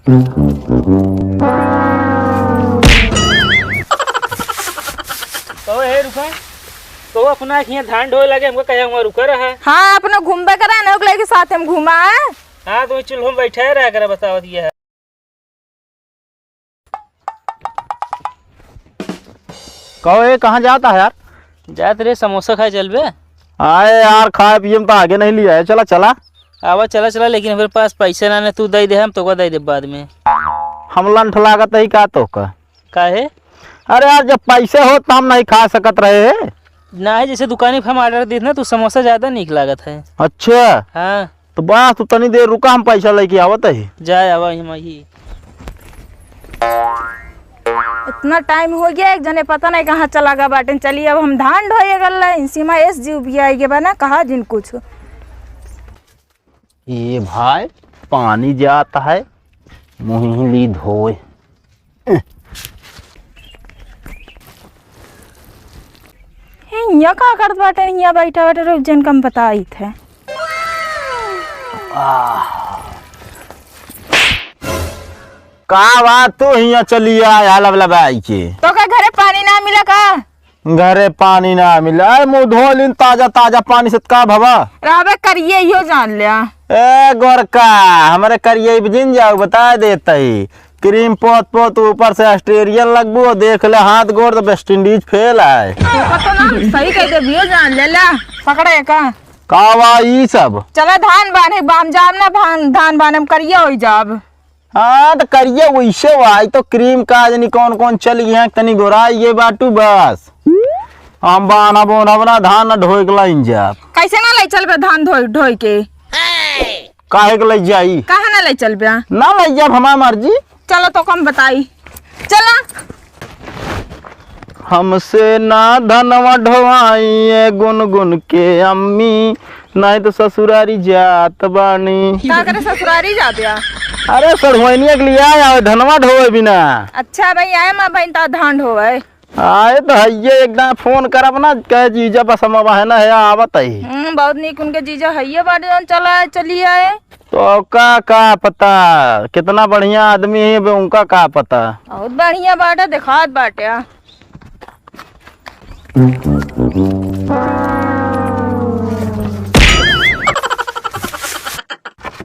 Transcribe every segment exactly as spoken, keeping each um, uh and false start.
कहो, हे रुका, कहो, अपना हियाँ धान ढोए लगे, हमको कहे, "हुआँ रुका रहा।" हाँ, अपना घूमबे करा, ना ओकरे के साथ हम घूमा है। हाँ, तो चूल्हो में बैठे रहा करा, बतावत ये है। कहो, ए, कहाँ जाता है यार? जात रे, समोसा खाए चलबे। आए यार, खाए पिए में तो आगे नहीं लिया है। चला, चला। आवा, चला, चला, लेकिन हमरे पास पैसे ना, ने तू दे दे, हम तोका दे दे बाद में। हम लंठ लागत ही का तोका? काहे? अरे यार, जब पैसे हो तो हम नहीं खा सकत रहे। ना है, जैसे दुकानी पे हम order देत ना, तो समोसा ज्यादा नीक लागत है। अच्छा। हाँ। तो बस, तू तनी देर रुका, हम पैसा लेके आवत ही। जाए आवा, हम ही। इतना time हो गया, एक जने पता नहीं कहाँ चला गया बाटेन। चलिए, अब हम धान ढोए गल रहे, इनसी में एस जी उबिया आइगे बा ना, कहा जिन कुछ। ए भाई, पानी जात है, मुँह ली धोए। हे, हियाँ का करत बाटे, हियाँ बैठा बाटे, रुक जन कम बताई थे। आह। का बात तू हियाँ चली आया लबलबाई के? तोका घरे पानी ना मिला का? घरे पानी ना मिला। अरे मुँह धो लिन ताजा ताजा पानी से, का भवा? रहबे करिए, इहो जान लिया। ए गोरका, हमरे करिए बिजिन जाऊ, बता देत ही। क्रीम पोत पोत ऊपर से ऑस्ट्रेलियन लगबू, देख ले हाथ गोड़ तो वेस्ट इंडीज फेल है। तोका तो ना सही कह दे, इहो जान ले, ला पकड़े का। का बा ई सब? चला धान बान्हे, बाम जाम ना भान, धान बान्हे हम करिए होई जाब। हाँ, त करिया वैसे बा, ई तो क्रीम का जनी कौन कौन चल गया, तनी गोराई ये बाटू बस। हम बाना बोना बना धान न ढोए के लाइन जाब। कैसे ना ले चलबे धान धोए, ढोए के? काहे के ले जाई? काहे ना ले चलबे? ना ले जाब, हमार मर्जी। चलो तो कम बताई, चला। हमसे ना धनवा ढोवाई ए गुनगुन के अम्मी, नहीं तो ससुरारी जात बानी। का करे ससुरारी जात या? अरे सड़हुआइनिया के लिए आया है धनवा ढोवे बिना। अच्छा भाई, आए माँ बहन ता धान ढोवे। आए तो हइये, एक दाएं फोन करब ना, कहे जीजा बस हम अब है ना है, आवत है। हम्म, बहुत नीक उनके जीजा हइये बाटे, जौन चला, चली आए। तो का, का पता कितना बढ़िया आदमी है, बे उनका का पता। बहुत बढ़िया बाटे, देखात बाटे।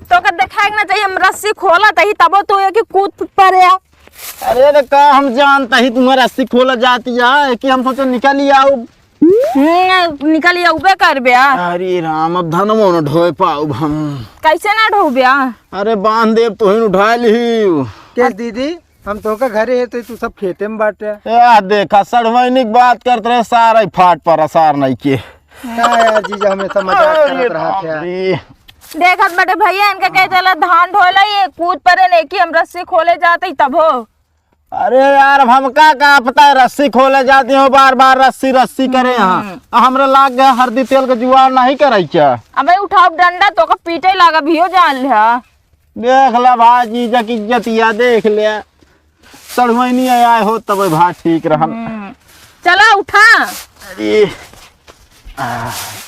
तो का देखाए के ना चाहिए, हम रस्सी खोलत ही तबो तू एक कूद पड़े। अरे रे, का हम जानता ही तुम्हारा रस्सी खोला जाती है कि हम सोचे निकल ही आओ। हम्म, निकल ही अउबे करबे। अरे राम, अब धनमो न ढोए पाउब हम। कैसे ना ढोबे? अरे बांध देब, तोहिन उठा लिही। के दीदी, हम तोहका घरे है तो तू सब खेते में बाटे। या देखा, सड़वैनिक बात करत रहे, सारा ही फाट पर असार नहीं के। का यार जीजा हमेशा मजाक अरे करत रहत बाप है। रे। देखत बटे भैया, इनका कहे चला धान ढोला, ये कूद पड़े ने कि हम रस्सी खोले जाते ही तब हो। अरे यार, अब हमका का पता है, रस्सी खोले जाती हो, बार बार रस्सी रस्सी करे यहाँ। हम्म। आ, हमरे लाग गया हरदी तेल के जुगाड़ नहीं करे क्या? अबे उठाओ डंडा, तोका पीटे लागा भी हो जान ले। देख ले भाई, जीजा की इज्जतिया देख ले। सड़ुआइनी आए हो तब भाई ठीक रहन। हम्म। चला उठा। अरे।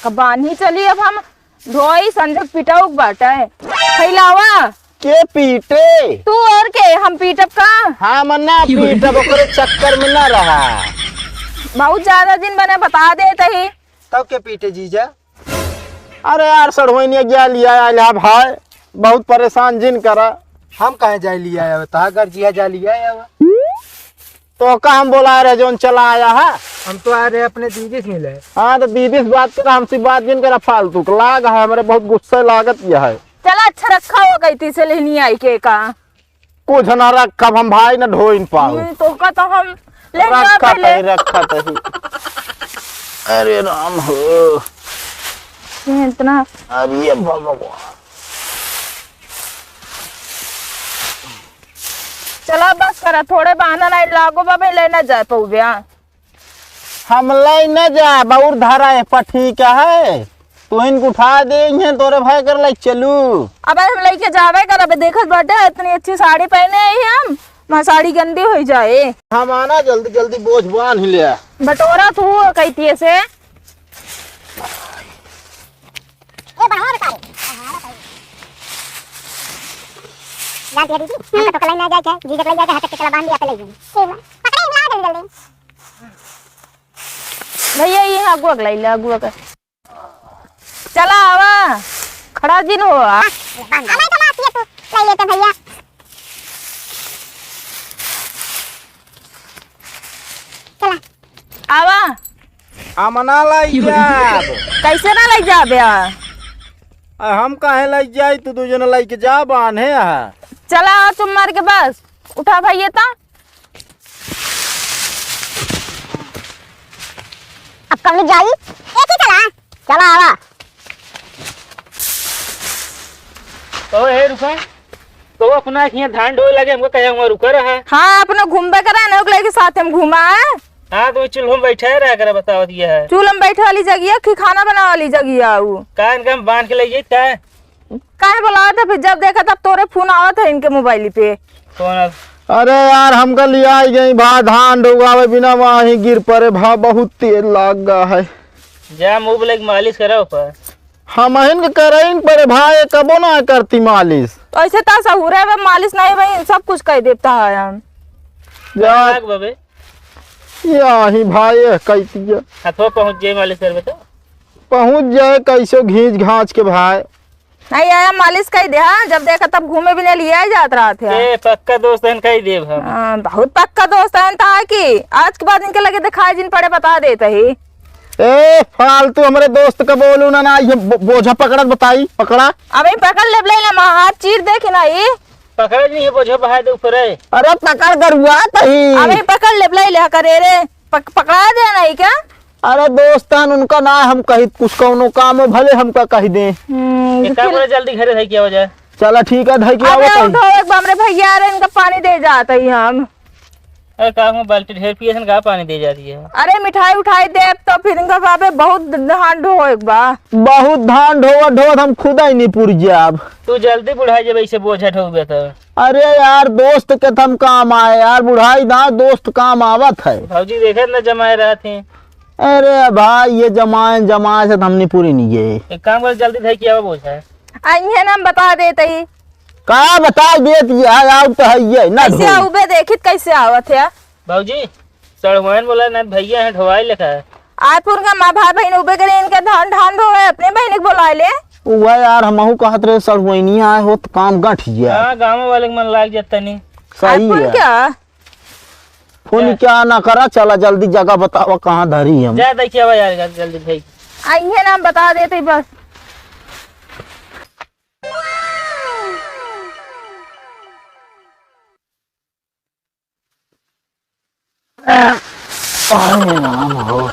कबानी चली अब हम। धोई संजोग पिटाउक बाटे। फैलावा। के पीटे? तू और के? हम पीटब का? हाँ, हम ना पीटब, ओकरे चक्कर में ना रहा। बहुत ज्यादा दिन बने बता देत ही। तब के पीटे जीजा? अरे यार, सड़हुइनिया गया लिया आयल है भाई, बहुत परेशान जिन करा। हम काहे जाए लिया आया, तहा घर जिया जा लिया आया। तो का हम बोला रहे जौन चला आया है? हम तो आ रहे अपने दीदी से मिले। हाँ, तो दीदी से बात करा, हमसे बात जिन करा फालतू के। लाग है, हमरे बहुत गुस्सा लागत यह है। चला अच्छा रखा हो गई थी से लेनी आई के का? कुछ ना रखब हम भाई, ना ढोइन पाओ। हम्म, तो का तो हम ले जा रखा पहले। तही, रखा तही। अरे राम हो। ये इतना अरे भगवान। चला बस करा, थोड़े बहाना नहीं लागो बाबे, ले ना जाए पउबे, हाँ। हम ले न जाब, और धरा है पठी का है, तुहिन के उठा दे हैं, तोरे भाई कर ले चलू। अब हम लेके जावे कर, अब देखत बाटे इतनी अच्छी साड़ी पहने आई हम, वहाँ साड़ी गंदी हो जाए। हम आना जल्दी जल्दी बोझ बांध ही ले। बटोरा तू कहती है से। जानती है दीदी, हमका तो कलाई ना जाए के, जीजा के ले जाए के, हाथ के चला बांध दिया, चले गई। ठीक बा। पकड़े, ला जल्दी, जल्दी। भैया, ये अगुआ के लाई, ले अगुआ के। चला आवा, खड़ा जिन हो आ। हाँ, बांध दे। हमें तो माफ किया तू, ले लेते भैया। चला। आवा। हम ना लई जाब। कैसे ना लई जाबे आ? आ, हम काहे लई जाई? तू दू जन लई के जा, बान्हे आ। चला, आ चुप मार के बस। उठा भैया ता। अब कब जाई? एक ही चला। चला आवा। तो हे रुका। तो अपना हियाँ धान ढोए लगे, हमको कहे हुआ रुका रहा। हाँ, अपना घूमबे करे ना, ओकरे के साथ हम घूमा है। हाँ, तो चूल्हो में बैठे रहा करे, बतावत ये है। चूल्हो में बैठे वाली जगह है कि खाना बनावे वाली जगह है उ? का इनका हम बांध के ले जाई का? काहे बोलावत है फिर? जब देखा तब तोरे फोन आवत है इनके मोबाइल पे। कौन अब? अरे यार, हमका लियाई गई भा धान ढोवावे बिना वहीं गिर पड़े भा, बहुत तेल लाग गा है। जा मुंह बोले मालिश करा ऊपर। हमहिन के करइन पड़े भाई, कबो ना करती मालिश। ऐसे ता सहुरे बा, मालिश नहीं भाई, सब कुछ कह देता है हम। जा। लाग बबे। ये आही भाई, ये कहती है। हथवा पहुँच जाए मालिश करबे तो। पहुँच जाए कैसो घींच घांच के भाई। नहीं आया मालिश कह दे, हाँ, जब देखा तब घूमे भी नहीं लिया जात रहत है। ए, पक्का दोस्त हन, कह देब हम। हाँ, बहुत पक्का दोस्त हन ता कि आज के बाद इनके लगे दिखाई जिन पड़े, बता देते ही। ए, फालतू हमरे दोस्त का बोलू ना, ना, ये बो-, बोझा पकड़त बताई, पकड़ा। अबे पकड़ लेब ले, ले, मा हाथ चीर दे कि ना ई। पकड़ नहीं है, बोझा बहा दे ऊपर है। अरे पकड़ गरुआ तही। अबे पकड़ लेब ले, ले करे रे, पक-, पकड़ा दे ना ई क्या? अरे दोस्तन, उनका ना हम कही कुछ, कौनो काम हो भले हमका कही दे। हम्म, एक काम फिर करे, जल्दी घरे धई के आवा जाए। चला ठीक है, धई के अबे आवा तही। उठो, एक बार हमरे भैया आ रहे, इनका पानी दे जात ही हम। अरे का हम बाल्टी ढेर पिए सन, का पानी दे जाती है? अरे मिठाई उठाई देब तो फिर इनका बाबे बहुत धान ढोए के बा। बहुत धान ढोवत ढोवत हम खुद ही निपुर जाब। तू जल्दी बुढ़ाई जब ऐसे बोझा ढोबे तो। अरे यार, दोस्त के त हम काम आए यार, बुढ़ाई ना दोस्त काम आवत है। भौजी देखे न जमाए रहत हैं। अरे भाई, ये जमाए जमाए से त हम निपुरी नहीं गए। एक काम कर, जल्दी धई के आवा बोझा। आ इहे ना हम बता देते ही। का बता देत ये, आ, आउ तो है ये, ना कैसे ढोई। आउबे देखित कैसे आवत है? भौजी, सड़हुआइन बोला ना, भैया हैं, ढोवाई लेखा है। आज पुरनका माँ भाई बहिन उबे करे, इनके धान, धान ढोवे, अपने बहिन के बोलाए ले। उहे यार, हमहू कहत रहे, सड़हुआइनिया आए हो, तो काम गंठ गया। हाँ, गाँव वाले के मन लाग जात तनी। सही आज पुरन है। क्या? फोन क्या? क्या ना करा, चला जल्दी जगह बतावा, कहाँ धरी हम। जा देखिए, आवा यार, जल्दी भाई। आ, इहे नाम बता देते बस।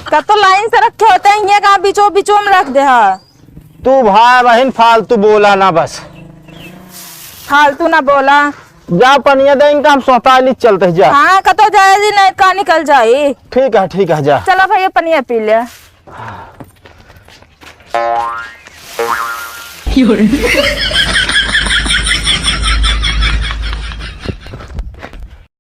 कतो लाइन से रखे होते हैं, ये कहाँ बीचों बीचों में रख दे हा? तू भाई बहिन फालतू बोला ना बस। फालतू ना बोला। जा पनिया दे इनका, हम सोताली चलते हैं, जा। हाँ, कतो जाए जी, नहीं का निकल जाए। ठीक है, ठीक है, जा। चला भैया पनिया पी ले।